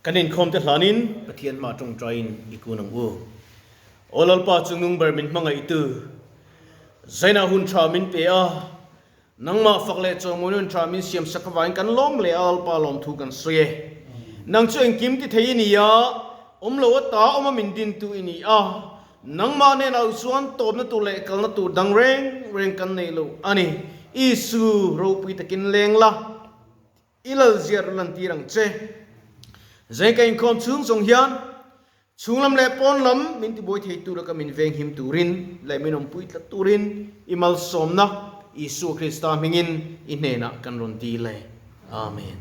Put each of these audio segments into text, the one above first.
Kan inkhawm te hlanin Pathian hma tawngtaiin i kun ang u. Aw Lalpa Chungnung ber min hmangaihtu, Zainah hun tha min pe a, nangmah fak leh chawhmawina hun tha min siam sak avangin kan lawm leh a, Lalpa lawmthu kan sawi e. Nang chu engkim ti thei i ni a, awm lo ata awma min dintu i ni a, nangmah hnenah chuan tawpna tur leh kalna tur dang reng reng kan nei lo a ni. Isu ropui takin leng la. I lal ziar lan tir ang che. Zai ka inkhawm chhung zawng hian chhung lam leh pawn lam min tibuai thei tur laka min venghim turin leh min awmpui tlat turin i malsawmna Isua Krista hmingin i hnenah kan rawn dil e. Amen.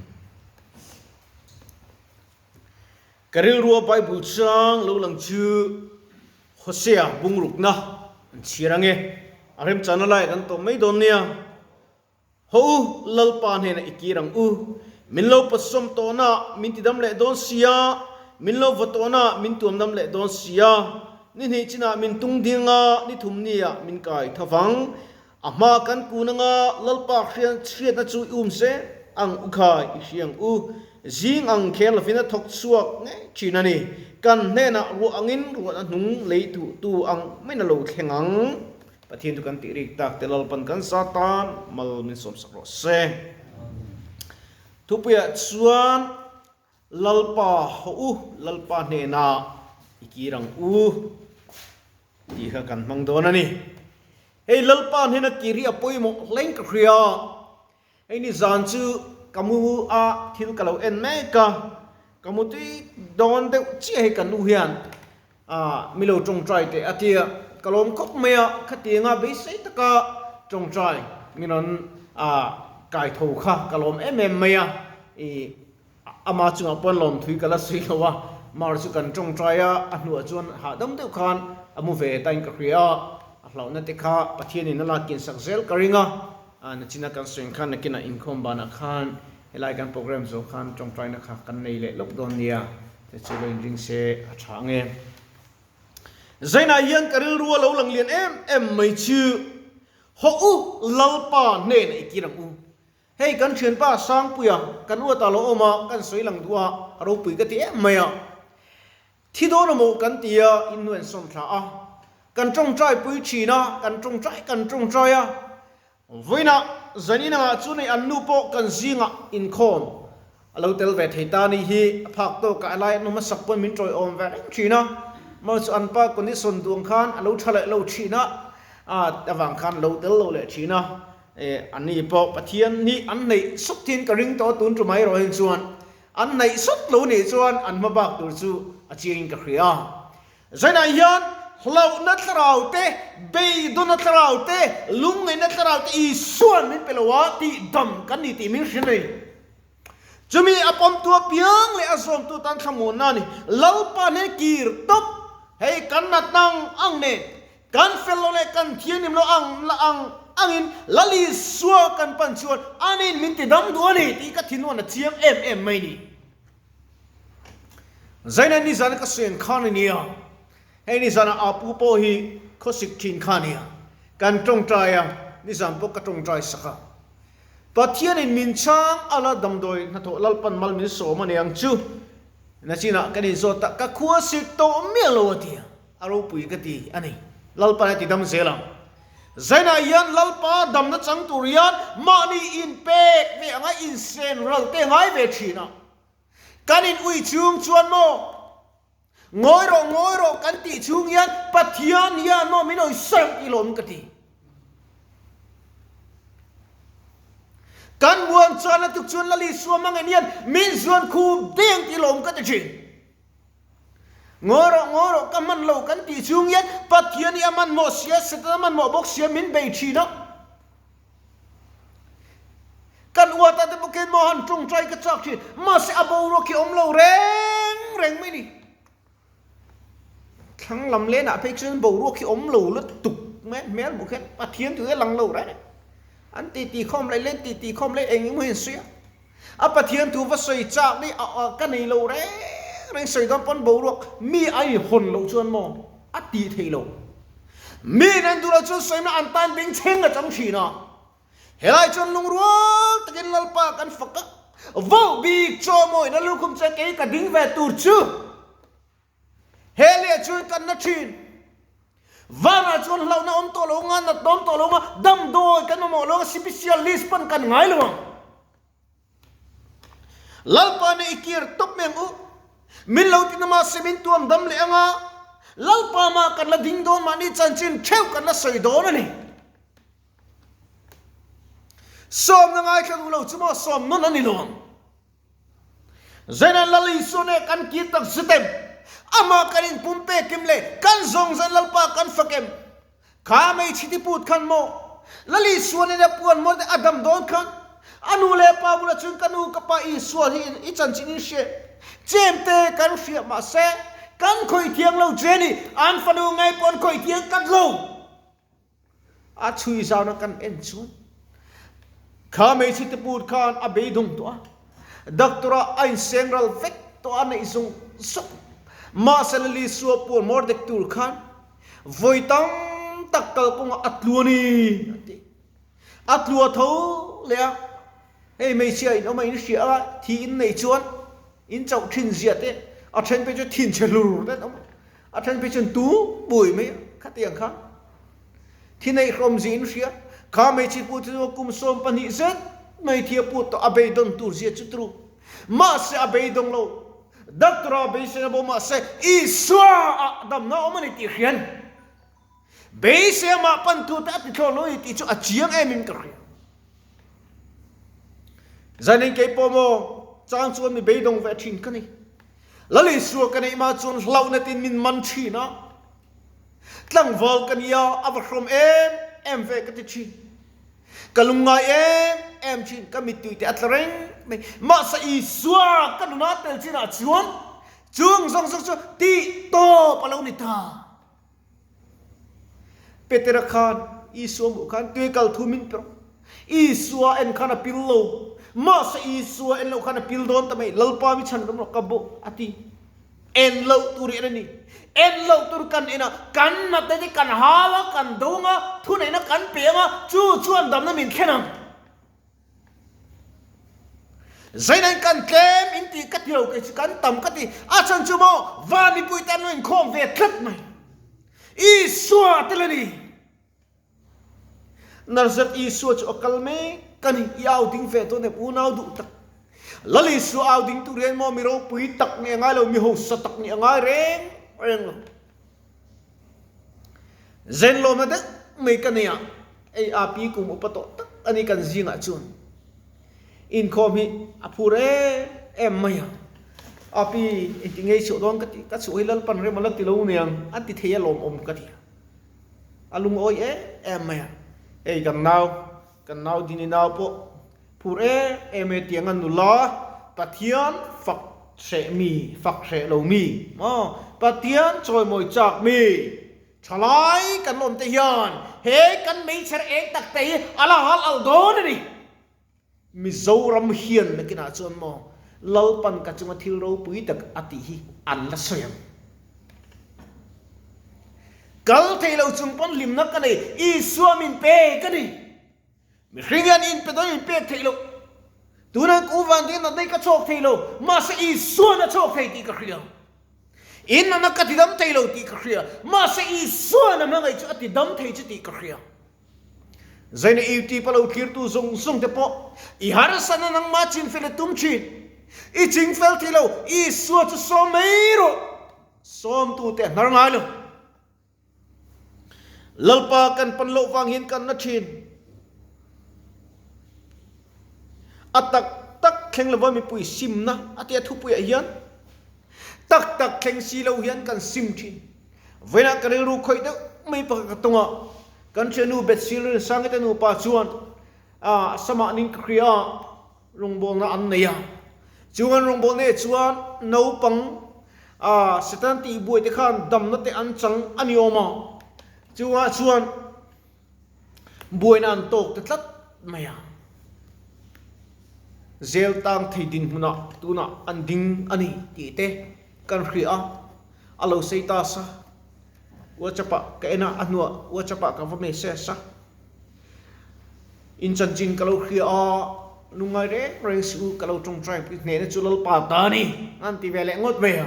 Ka rilrua Bible chang lo lang chu Hosea bungrukna an chhiar ange. A remchana laiah kan tawm mai dawn nia. Haw u, Lalpa hnenah i kir ang u. Min lo pawtsawm tawhna min tidam leh dawn sia, min lo vaw tawhna min tuamdam leh dawn sia. Ni hnih chinah min tung ding a, ni thum niah min kai tho vang. A hma kan kun anga Lalpa hriatna chu i um zel ang u khai, i hria ang u. Zing ang kher lovin a thawk chhuak ngei thin a ni. Kan hnenah ruah angin ruahna hnung lei tuhtu ang maiin a lo thleng ang. Pathian chu kan tih rik tak te Lalpan kan za tan mal min sawmsak rawh se. Thupuiah chuan Lalpa haw u, Lalpa hnenah i kir ang u tih kha kan hmang dawn a ni. Hei Lalpa hnena kir hi a pawimawh hleng ka hria. Hei ni zan chu ka mu a thil ka lo en mek a, ka mu tui dawn deuh chiah hi ka nu hian ah mi lo tawngtai teh a tia, ka lawm khawp mai a, khatianga beisei taka tawngtai min rawn ah kai tho kha ka lawm em em mai a, ih ama chungah pawn lawmthui ka la sawi lo a, mar chu kan tawngtai a, a hnuah chuan hahdam deuh khan a mu ve tain ka hria a, a hlauhna te kha Pathianin a lak sak zel ka ring a. A nachina kan sawi ang khan nakinah inkhawm banah khan helai kan program zawh khan tawngtaina kha kan nei leh lawk dawn nia te chu lo inring se a tha ang e. Zainah hian ka rilru a lo lang lian em em mai chu Haw u Lalpa hnenah i kir ang u. Hei kan thianpa Sangpuia kan uatah lo awm a kan sawi lang duh a a ropui ka ti em mai a. Thi dawn amaw kan ti a, in nuain sawm thla a. Kan tawngtai pui thin a, kan tawngtai kan tawngtai a. Vawiinah zan inangah chu nei an nu pawh kan zingah inkhawm a lo tel ve thei ta ni hi a phak tawkah a lai an awm hmasak pawn min tawiawm ve reng thin a. Mahse chu an pa condition duang khan a lo tha leh lo thin a, avang khan a lo tel lo leh thin a. Ani pawh Pathian hi an hneih sawt thin ka ring tawh a tun tumah erawh hin chuan An hnaih sawt lo nih chuan an hma bak tur chu a chiangin ka hria. Zainah hian hlauhna thlarau te, beidawna thlarau te, lungngaihna thlarau te Isua'n min pe lo a tih dam kan ni tih min hria mai. Chumi a pawmtu apiang leh a zawmtu tan thlamuanna a ni. Lalpa hnen kir tawp, hei kan natna ang ang nen Kan fel lo leh kan thianghlim lo ang la ang angin Lal Isua kan pan chuan anin min ti dam duh a ni tih ka thinluan a chiang em em mai ni. Zaina nizana ka sawi ang khan a nia, hei nizana Apu pawh hi khawsik thin kha a nia, kan tawngtai a, nizan pawh ka tawngtai sak a. Pathianin min chhang ala damdawi hnathawh Lalpan mal min sawm a ni ang chu, nachinah kan inzawt a, ka khuasik tawh miah lo a ti a. A ropui ka ti a ni. Lalpa a ti dam zel ang. Zainah hian Lalpa damna chang tur hian mahni inpek ve anga insen ral te ngai ve thin a. Kan in ui chung chuan maw ngawi rawh ngawi rawh kan tih chung hian Pathian hian maw min awisa ang tih lawm ka ti. Kan muan chuan a tuk chuan Lal Isua hmangin hian min zuan khup daih ang tih lawm ka ti thin. Ngawi rawh, ngawi rawh, ka hman lo kan tih chung hian Pathian hi a hmanhmawh sia, Satan a hmanhmawh bawk sia min bei thin a. Kan uata te bawkin maw han tawngtai ka chak thin, mahse a boruak hi awm lo reng reng mai ni. Thlang lam lenah phei chuan boruak hi awm lo lutuk mai, hmel hmuh khian Pathian thu hi a lang lo reng. An titi khawm leh len titi khawm leh eng emaw hi an sawi a. A Pathian thu va sawi chak ni a ka nei lo reng reng sawi dawn pawn boruak mi a inhawn loh chuan maw a tih theih lo. Mi in an duh loh chuan sawina an tan bengchheng a chang thin a. Helai chuan lungrual takin Lalpa kan fak a. Voh bik chawmawina lukhum chuan kei ka ding ve tur chu he leh chuan kan na thin. Vanah chuan hlauhna awm tawh lo anga, natna awm tawh lo anga, damdawi kan mamawh lo anga, sipisialist pawn kan ngai lo ang. Lalpa nih i kir tawp mai ang u. Min lo ti na mahse min tuam dam leh anga, Lalpa mah kan la ding dawn mahni chanchin theuh kan la sawi dawn a ni. Sawmna ngaithla duh lo chu maw sawm nawn a ni lo ang. Zeinan Lal Isua nih kan kir tak zet em? Amah kan inpum pek em le kan zawng zan Lalpa kan fak em? Kha hmeichhe ti put khan maw Lal Isua nen a puan maw te a dam dawn khan a nu leh pa bulah chuan ka nu ka pa Isua hi i chanchin in hria chem te kan hria mahse kan khawih thiang lo che ni an fanu ngei pawh an khawih thiang tlat lo. A chhui zauna kan en chuan kha hmeichhe te put khan a beidawng tawh a, doctor ah a inseng ral vek tawh a neih zawng zawng. Mahse Lalisua puan mawr dek tur khan vawi tam tak kalkawngah a tlu a ni a ti. A tlu a tho leh a, hei hmeichhia in awm a in hria a, thi in neih chuan in chauh thin zia te, a then phei chu thinchhe hlur te an awm a. A then phei chuan tu bui mai a, khatiang kha thi neih hlawm zia in hria. Kha hmeichhe pu chu kum 12 zet mai thi a put tawh, a beidawng tur zia chu turu. Mahse a beidawng lo, doctor a beisei a bo mahse Isua ah damna a awm a ni tih hrian. Beisei amah pan tu te a ti thlawh lo a ni tih chu a chiang em in ka hria. Zanin kei pawh maw chang chuan mi beidawng ve thin ka ni. Lal Isua ka neih mah chuan hlauhna tin min man thin a, tlangval ka nia a va hrawm em em ve ka ti thin. Ka lungngai em em thin, ka mittui te a tla reng mai. Mahse Isua ka nuna tel chinah chuan chung zawng zawng chu tih tawp a lo ni ta. Petera khan Isua hmuh khan tui kal thu min pe rawh. Isua en khan a pil lo. Mahse Isua en loh khan a pil dawn ta mai. Lalpa mi chhan ram rawh ka bawh a ti. En loh tur hi en a ni. En loh tur kan en a, kan natna te kan hau a, kan dawng a, thuneihna kan pe ang a, chu chuan damna min thlen ang. Zainain kan tlem in tih ka ti lo kei chu kan tam ka ti. A chhan chu maw van mipui te an lo inkhawm ve tlat mai. Isua tel a ni. Nazareth Isua chu a kal mek a ni. I au ding ve dawn em unau duh tak. Lal Isua au ding tur hian maw mi ropui tak nih a ngai lo, mi hausa tak nih a ngai reng reng lo. Zen lawmna deuh mai ka nei a, hei api kum upa tawh tak a ni kan zingah chuan inkhawm hi a phur em em mai a, api engti ngei chhuah dawn ka ti, ka chhuah hi Lalpan rem a la ti lo niang a ti thei a lawmawm ka ti a, a lungawi em em mai a, hei kan nau kan nau Dini nau pawh phur em em e tiang a nula Pathian fak hreh mi, fak hreh lo mi maw, Pathian chawimawi chak mi thalai kan awm te hian he kan meichher eng tak te hi a la hal alh dawn a ni. Mizoram hian nakinah chuan maw Lalpan ka chunga thil ropui tak a tih hi an la sawi ang. Kal thei lo chung pawn hlimna ka nei, Isua min pe ka ni. Mihring hian in pe dawn in pek theih loh. Tunah ku van ding natna hi ka chhawk thei lo, mahse Isuan a chhawk thei tih ka hria. In natna ka tidam thei lo tih ka hria, mahse Isuan a hmangaih chu a tidam thei chu tih ka hria. Zaina YouTube a lo thlirtu zawng zawng te pawh i harsatna nangmah chinfel i tum thin. I chingfel thei lo, Isua chu sawm mai rawh. Sawmtute a hnar ngai lo. Lalpa kan pan loh vang hian kan na thin. A tak tak thleng lova mipui simna a tia thupuiah hian tak tak thleng si lo hian kan sim thin. Vawiinah ka rilru khawih deuh mai pakhat ka tawng a, kan thiannu Bethsy Rinsangite nupa chuan a samah ning ka hria a, Rawngbawlna an nei a. Chung an rawngbawlna nei chuan naupang a Satan tih buai te khan damna te an chang a ni awm a. Chungah chuan buaina an tawk ta tlat mai a. Zel tang thei dinhmunah tunah an ding a ni tih te kan hria a. A lo sei ta sa. WhatsApp ah ka en a, a hnuah WhatsApp ah ka va message a. In chanchin ka lo hria a. Lungngai reng reng suh u, ka lo tawngtai pui hnehna chu Lalpa ta a ni, an ti ve leh ngawt mai a.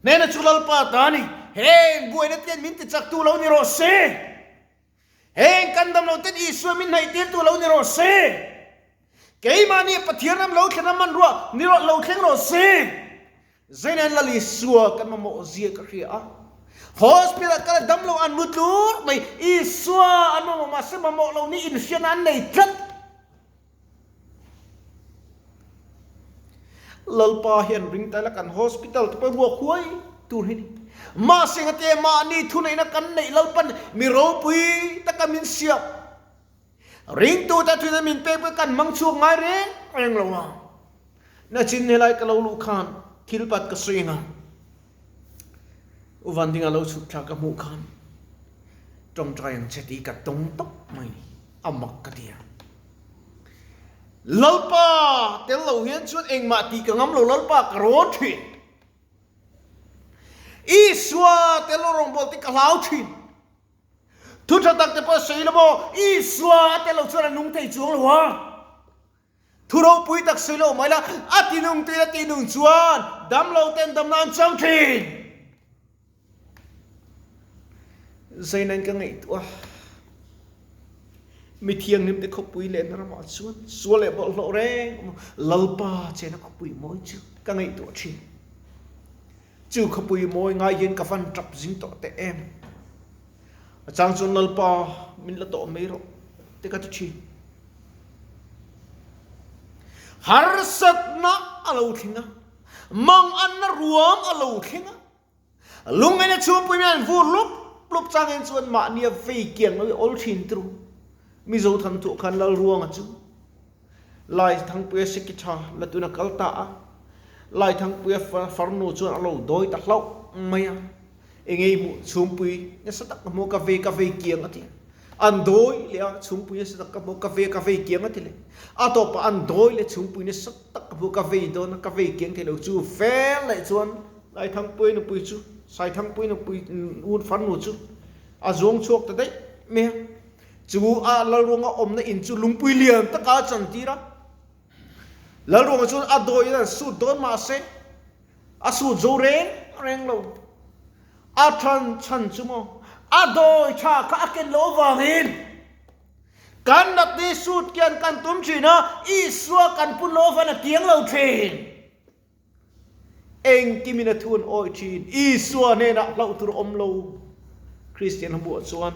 Hnehna chu Lalpa ta a ni, heng buaina ten min tichaktu lo ni rawh se. Heng kan dam lo ten Isua min hnaihtirtu lo ni rawh se. Keimahni Pathian ram lo thlen a hmanrua ni rawh lo thleng rawh se. Zeinain Lal Isua kan mamawh zia ka hria a. Hospital ah kal a dam lo an mu tlur mai. Isua an mamawh mahse mamawh lo ni inhriatna an nei tlat. Lalpa hian ring taila kan hospital te pawh ruak huai tur hi ni. Mahse ngate mahni thuneihna kan neih Lalpan mi ropui taka min siam. Ringtute thuneihna min pek pawh kan hmang chhuak ngai reng reng lo a. Nachin helai ka lo luh khan thil pat ka sawi ang a. U Vandinga lo chhuk thla ka hmuh khan tawngtai ang che tih ka tawng tawp mai ni, a mak ka ti a. Lalpa tel lo hian chuan engmah tih ka ngam lo, Lalpa ka rawn thin. Isua tel lo rawngbâwl tih ka hlau thin. Thu tha tak te pawh sawi la maw, Isua a tel lo chuan a nung thei chuang lo a. Thu ropui tak sawi lo mai la, a tinung tuin a tinung chuan damlo ten damna an chang thin. Zainain ka ngaihtuah a, mi thianghlim te khawpui lehna ramah chuan sual leh bawlhhlawh reng awm Lalpa chena khawpui mawi chu ka ngaihtuah thin. Chu khawpui mawi ngai hian ka van tap zing tawh teh em. A chang chuan Lalpa min la tawh mai rawh te ka ti thin. Harsatna a lo thleng a, manganna ruam a lo thleng a, lungngaihna chhungpui mai an vur lup lup changin chuan mahnia vei kiang lo i awl thin turu. Mizo thanthuah khan Lalruanga chu Laithangpuia Sekitha la tuna kal ta a, Laithangpuia farnu chuan a lo dawi ta hlauh mai a. Engei hmuh chhungpui nasa tak ka hmu ka vei ka vei kiang a ti. An dawi leh a chhungpui nasa tak ka hmu ka ve ka vei kiang a ti leh. A tawpah an dawi leh chhungpui nasa tak ka hmu ka vei dawn a ka vei kiang thei lo chu fel leh chuan Laithangpuia nupui chu Saithangpuia nupui un farnu chu a zuang chhuak ta daih mai a. Chu a Lalruanga awmna in chu lungpui lian taka a chantir a. Lalruanga chuan a dawi in an sut dawn mahse A sut zo reng reng lo. A than chhan chu maw? A dawi tha kha a ken loh avangin kan natni sut kian kan tum thin a, Isua kan pun loh avangin a kiang lo thin. Engkimin a thu an awih thin. Isua hnenah hlauh tur a awm lo. Kristian hmuh chuan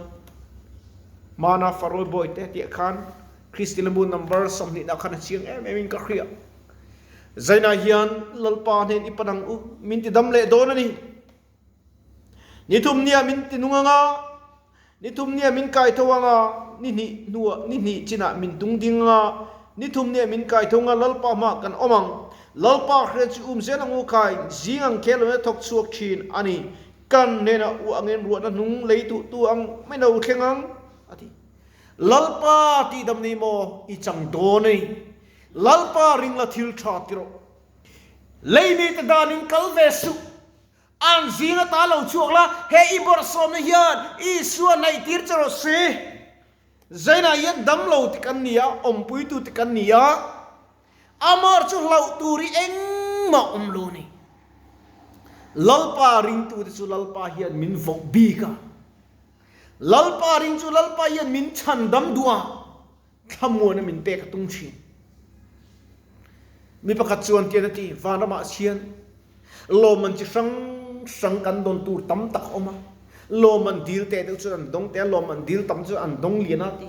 hmana Faroe bawihte tih khan Kristian hmu number 20 nah khan a chiang em em in ka hria. Zainah hian Lalpa hnen i pan ang u, min ti dam leh dawn a ni. Ni thum nia min ti nung ang a, ni thum nia min kai tho ang a, ni hnih hnuah ni hnih chinah min tung ding ang a, ni thum nia min kai tho ang a, Lalpa hmaah kan awm ang. Lalpa hriat chu um zel ang u khai, zing ang khel lo in a thawk chhuak thin a ni. Kan hnenah u angin ruahna hnung lei duhtu ang mai lo thleng ang, a ti. Lalpa tihdam ni maw i chang dawn a ni. Lalpa ring la thil tha ti rawh. Leimi te danin kal ve suh. An zing ata lo chhuak la, he i bawrhsawmna hian Isua naihtir che rawh se. Zainah hian damlo ti kan ni a, awmpuitu ti kan ni a, amah chu hlauh tur hi engmah awm lo a ni. Lalpa ringtute chu Lalpa hian min vawk bik a. Lalpa ring chu Lalpa hian min chhandam duh a. Thlamuana min pek a tum thin. Mi pakhat chuan tian a ti, Vanramah hian lawmman chi hrang hrang kan dawn tur tam tak a awm a, lawmman dil teh deuh chuan an dawng teh a, lawmman dil tam chuan an dawng lian a ti.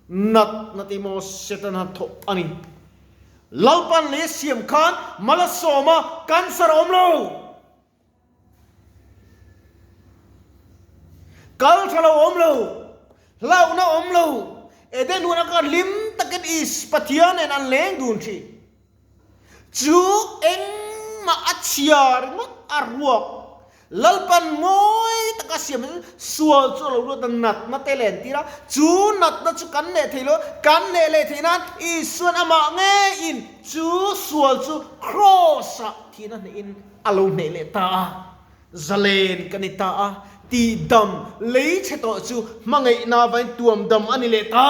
Nat na ti maw Satan a thawh a ni. Lalpan lei a siam khan mal a sawm a, cancer a awm lo. Kal tha lo awm lo, hlauhna awm lo, Eden hun aka hlim takin Is Pathian nen an leng dun thin. Chu engmah a chhia ringawt a ruak Lalpan mawi taka siam in sual chu a lo ruat a, natna te len tir a, chu natna chu kan neh thei lo, kan neh leh theih nan Isuan amah ngeiin chu sual chu Kraws-ah thihna hnehin a lo hneh leh ta a, zalen ka ni ta a, tihdam lei chhe tawh chu hmangaihna vain tuam dam a ni leh ta.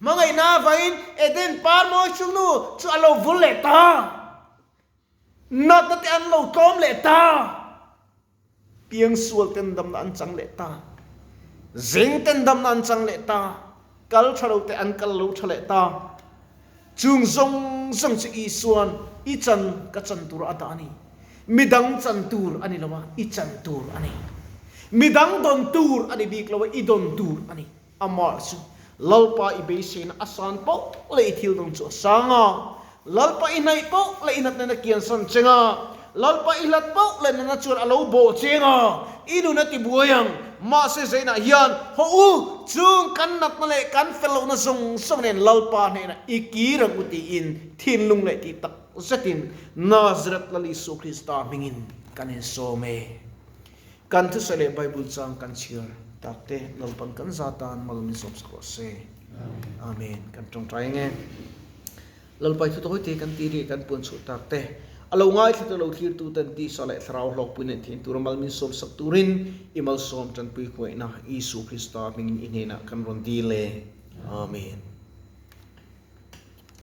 Hmangaihna avangin Eden par mawi chungnu chu a lo vul leh ta. Natna te an lo tlawm leh ta. Piangsual ten damna an chang leh ta. Zeng ten damna an chang leh ta. Kal tha lo te an kal lo tha leh ta. Chung zawng zawng chu Isua'n i chan ka chan tur a dah a ni. Midang chan tur a ni lo a, i chan tur a ni. Midang dawn tur a ni bik lo a, i dawn tur a ni. Amah chu Lalpa i beiseina a san poh leh i thil dang chu a sang a, Lalpa i hnaih poh leh i natna kiansan cheng a, Lalpa i hlat poh leh natna chuan a lo bawh cheng a, i nun a ti buai ang. Mahse zeinah hian, Hawh u, chung kan natna leh kan fel lohna zawng zawng nen Lalpa hnenah i kir ang u tiin thinlung leh tih tak zetin Nazareth Lal Isua Krista hmingin kan insawm e. Kan thusawi leh Bible chang kan chhiar tak te Lalpan kan za tan mal min sawm sak rawh se. Amen. Kan tawngtai ange. Lalpai thu tawi te kan ti ri kan puan chhuah tak te a lo ngaithla te lo thlir tu ten tisa leh thlarau hlawkpui neih theih tura mal min sawm sak turin i malsawm tanpui huaihna Isu Krista hmingin i hnenah kan rawn dil e. Amen.